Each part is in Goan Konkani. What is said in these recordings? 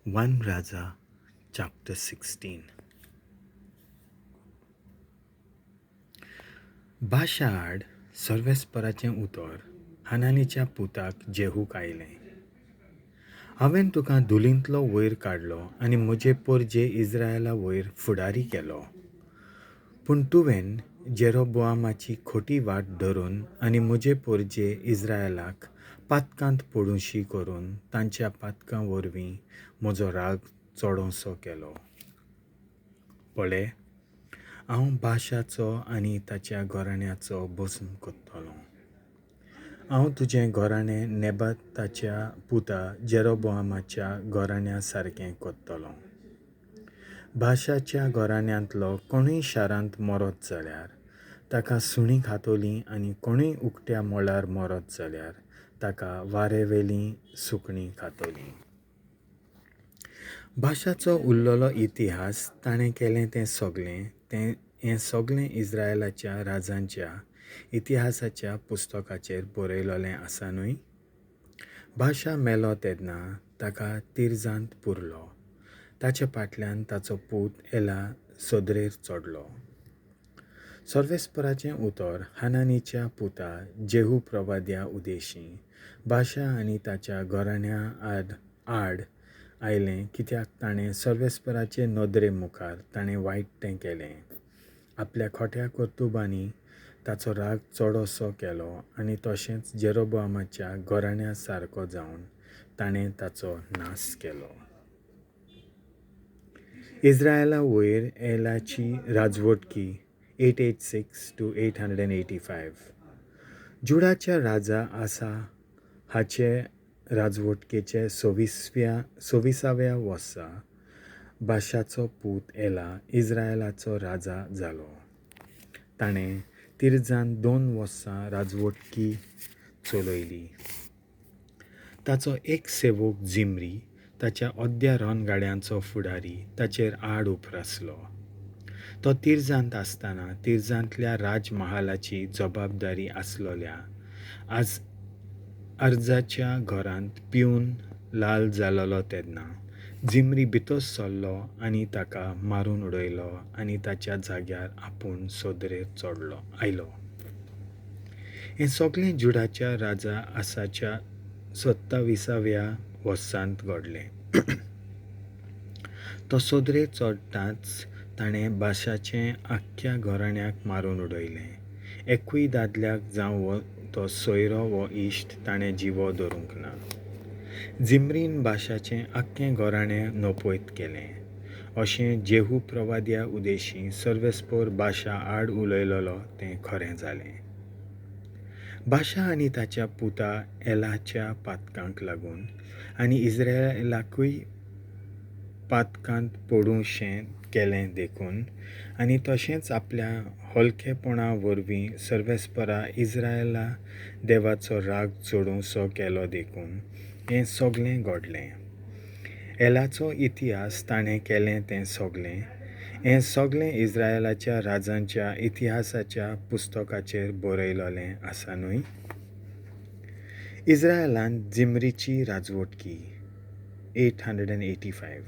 1 राजा चॅप्टर 16. बाशा आड सर्वेस्पराचें उतर हानानीच्या पुताक जेहूक आयलें. हांवें तुका धुलींतलो वयर काडलो आनी म्हजे पोरजे इस्रायला वयर फुडारी केलो. पूण तुवें जेरोबोआमाची खोटी वाट धरून आनी म्हजे पोरजे इस्रायलाक पातकांत पडुशी करून तांच्या पातकां वरवीं म्हजो राग चडोसो केलो. पळे, हांव बाशाचो आनी ताच्या घराण्याचो भस्म करतलों. हांव तुजें घराणें नेबाताच्या पुता जेरोबोआमाच्या घराण्या सारकें करतलों. बाशाच्या घराण्यांतलो कोणूय शारांत मरत जाल्यार ताका सुणीं खातलीं आनी कोणूय उकत्या मळार मरत जाल्यार ताका वारेवेलीं सुकणीं खातलीं. बाशाचो उरलेलो इतिहास, ताणें केलें तें सगलें, तें हें सगलें इस्रायलाच्या राजांच्या इतिहासाच्या पुस्तकाचेर बरयलेलें आसा न्हय? बाशा मेलो तेन्ना ताका तिर्जांत पुरलो. ताचे फाटल्यान ताचो पूत एला सदरेर चडलो. सर्वेस्पराचें उतर हानानीच्या पुता जेहू प्रवाद्या उदेशीं बाशा आनी ताच्या घराण्या आड आयलें, कित्याक ताणें सर्वेस्पराचे नदरे मुखार ताणें वायट तें केलें. आपल्या खोट्या कर्तुबांनी ताचो राग चडोसो केलो आनी तशेंच जेरोबोआमाच्या घराण्या सारको जावन ताणें ताचो नाश केलो. इस्रायला वयर एलाची राजवटकी 886 to 885. जुडाच्या राजा आसा हाचे राजवटकेचे 26व्या वर्सा बाशाचो पूत एला इस्रायलाचो राजा जालो. ताणें तिर्जान 2 वर्सां राजवटकी चलयली. ताचो एक सेवक जिमरी, ताच्या अद्या रणगाड्यांचो फुडारी, ताचेर आड उपरासलो. तो तिर्जांत आसतना तिर्जांतल्या राजमहालाची जबाबदारी आसलेल्या आज अर्जाच्या घरांत पिवन लाल जालोलो तेन्ना जिमरी भितर सरलो आनी ताका मारून उडयलो आनी ताच्या जाग्यार आपूण सदरेर चडलो आयलो. हें सगलें जुडाच्या राजा आसाच्या 27व्या वर्सांत घडलें. तो सदरेर चडटाच ताणें बाशाचें आख्ख्या घराण्याक मारून उडयलें. एकूय दादल्याक जावं तो सोयरो वो इश्ट ताणें जिवो धरूंक ना. जिमरीन बाशाचें आख्खें घराणें नपयत केलें. अशें जेहू प्रवाद्या उदेशीं सर्वेस्पर बाशा आड उलयलेलो तें खरें जालें. बाशा आनी ताच्या पुता एलाच्या पातकांक लागून आनी इस्रायलाकूय पातकांत पडूंशें केलें देखून आनी तशेंच आपल्या हलकेपणा वरवीं सर्वेस्परा इस्रायला देवाचो राग चडोवसो केलो देखून हें सगलें घडलें. एलाचो इतिहास, ताणें केलें तें सगलें, हें सगलें इस्रायलाच्या राजांच्या इतिहासाच्या पुस्तकाचेर बरयलेलें आसा न्हय? इस्रायलांत जिमरीची राजवटकी 885.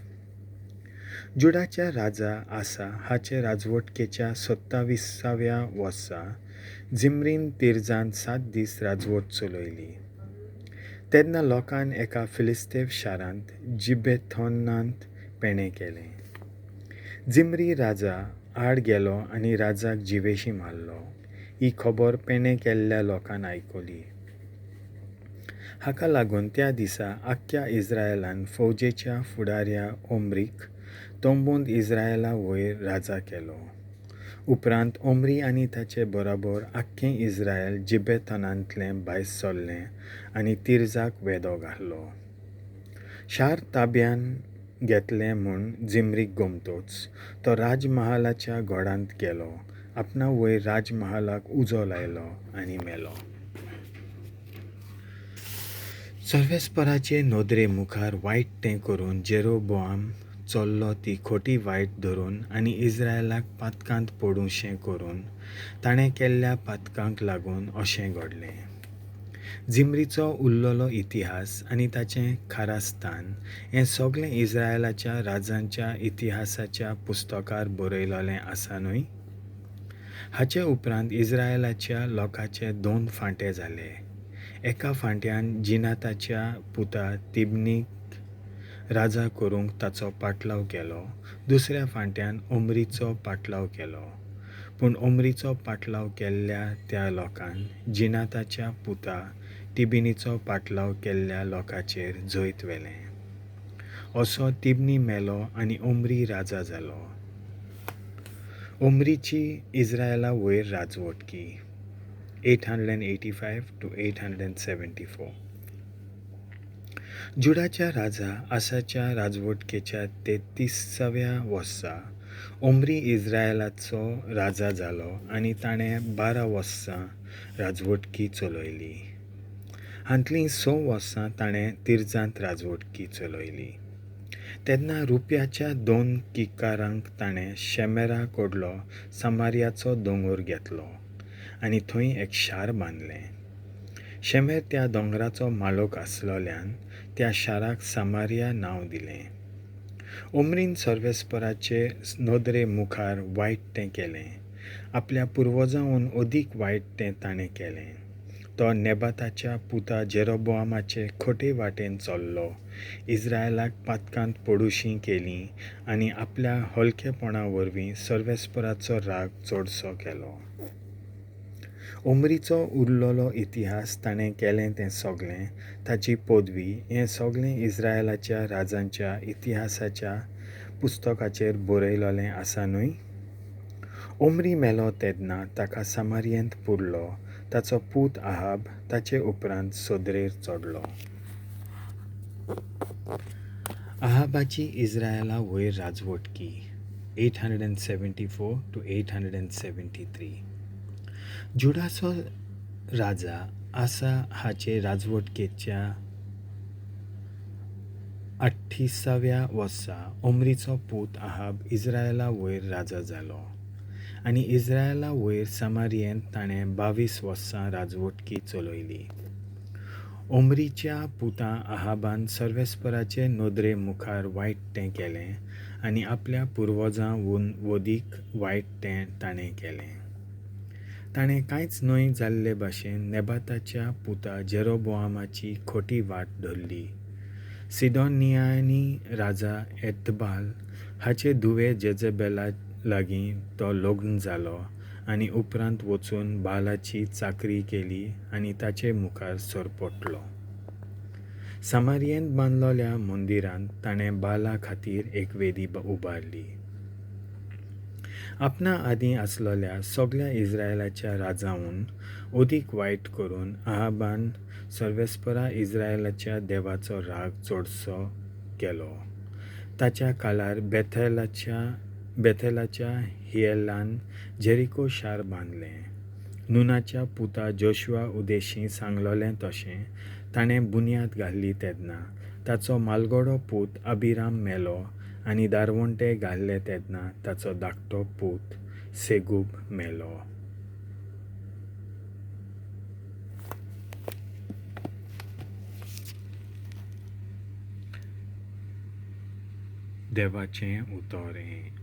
जुडाच्या राजा आसा हाचे राजवटकेच्या 27व्या वर्सा जिमरीन तिर्जांत 7 दीस राजवट चलयली. तेन्ना लोकान एका फिलिस्तेव शारांत जिबेथोनांत पेणें केलें. जिमरी राजा आड गेलो आनी राजाक जिवेशी मारलो. ही खबर पेणें केल्ल्या लोकान आयकली. हाका लागून त्या दिसा आख्ख्या इस्रायलान फौजेच्या फुडाऱ्या ओमरीक तंबूंत इस्रायला वयर राजा केलो. उपरांत ओमरी आनी ताचे बराबर आख्खें इस्रायल जिबेथनांतलें भायर सरलें आनी तिर्जाक वेदो घालो. शार ताब्यान घेतलें म्हूण जिमरीक गमतोच तो राजमहालाच्या घोडांत गेलो, आपणा वयर राजमहालाक उजो लायलो आनी मेलो. सर्वेस्पराचे नदरे मुखार वायट तें करून जेरोबोआम चल्लो ती खोटी वायट धरून आनी इस्रायलाक पातकांत पडूंशें करून ताणें केल्ल्या पातकांक लागून अशें घडलें. झिमरीचो उरलेलो इतिहास आनी ताचें खारास्थान हें सगळें इस्रायलाच्या राजांच्या इतिहासाच्या पुस्तकार बरयलेलें आसा न्हय? हाचे उपरांत इस्रायलाच्या लोकांचे दोन फांटे जाले. एका फांट्यान जिनाताच्या पुता तिबनीक राजा करूंक ताचो पाटलाव केलो, दुसऱ्या फांट्यान ओमरीचो पाटलाव केलो. पूण ओमरीचो पाटलाव केल्ल्या त्या लोकान जिनाताच्या पुता तिबिनीचो पाटलाव केल्ल्या लोकांचेर जैत व्हेलें. असो तिबनी मेलो आनी ओमरी राजा जालो. ओमरीची इस्रायला वयर राजवटकी 885 to 874. जुडाच्या राजा आसाच्या राजवटकेच्या 33व्या वर्सा ओमरी इस्रायलाचो राजा जालो आनी ताणें 12 वर्सां राजवटकी चलयली. हांतलीं 6 वर्सां ताणें तिर्जांत राजवटकी चलयली. तेन्ना रुप्याच्या 2 किकारांक ताणें शेमेरा कडलो समारियाचो दोंगर घेतलो आनी थंय एक शार बांदलें. शेमेर त्या दोंगराचो मालोक आसलोल्यान त्या शाराक समारिया नांव दिलें. ओमरीन सर्वेस्पराचे नदरे मुखार वायट तें केलें. आपल्या पुर्वजांहून अदीक वायट तें ताणें केलें. तो नेबाताच्या पुता जेरोबोआमाचे खोटे वाटेन चल्लो, इस्रायलाक पातकांत पडुशी केली आनी आपल्या हलकेपणा वरवीं सर्वेस्पराचो राग चडसो केलो. ओमरीचो उरलेलो इतिहास, ताणें केलें तें सगळें, ताची पदवी, हें सगळें इस्रायलाच्या राजांच्या इतिहासाच्या पुस्तकाचेर बरयलेलें आसा न्हय? ओमरी मेलो तेन्ना ताका समारियेंत पुरलो. ताचो पूत आहाब ताचे उपरांत सदरेर चडलो. आहाबाची इस्रायला वयर राजवटकी 874 to 873. जुडाचो राजा आसा हाचे राजवटकेच्या 28व्या वर्सा ओमरीचो पूत आहाब इस्रायला वयर राजा जालो आनी इस्रायला वयर समारियेंत ताणें 22 वर्सां राजवटकी चलयली. ओमरीच्या पुता आहाबान सर्वेस्पराचे नदरे मुखार वायट तें केलें आनी आपल्या पुर्वजांहून वदीक वायट तें ताणें केलें. ताणें कांयच न्हय जाल्ले भाशेन नेबाताच्या पुता जेरोबोआमाची खोटी वाट धरली. सिडोनियानी राजा एथबाल हाचे धुवे जेजेबेला लागीं तो लग्न जालो आनी उपरांत वचून बालाची चाकरी केली आनी ताचे मुखार सरपटलो. समारियेंत बांदलेल्या मंदिरांत ताणें बाला खातीर एक वेदी उबारली. आपणा आदीं आसलेल्या सगळ्या इस्रायलाच्या राजांहून अदीक वायट करून आहाबान सर्वेस्परा इस्रायलाच्या देवाचो राग चडसो केलो. ताच्या काळार बेथेलाच्या हियेलान जेरिको शार बांदलें. नुनाच्या पुता जोशुआ उदेशीं सांगलोलें तशें ताणें बुन्याद घाल्ली तेन्ना ताचो मालगडो पूत अबिराम मेलो आनी दारवंटे घाल्ले तेन्ना ताचो धाकटो पूत सेगूब मेलो. देवाचें उतर हें.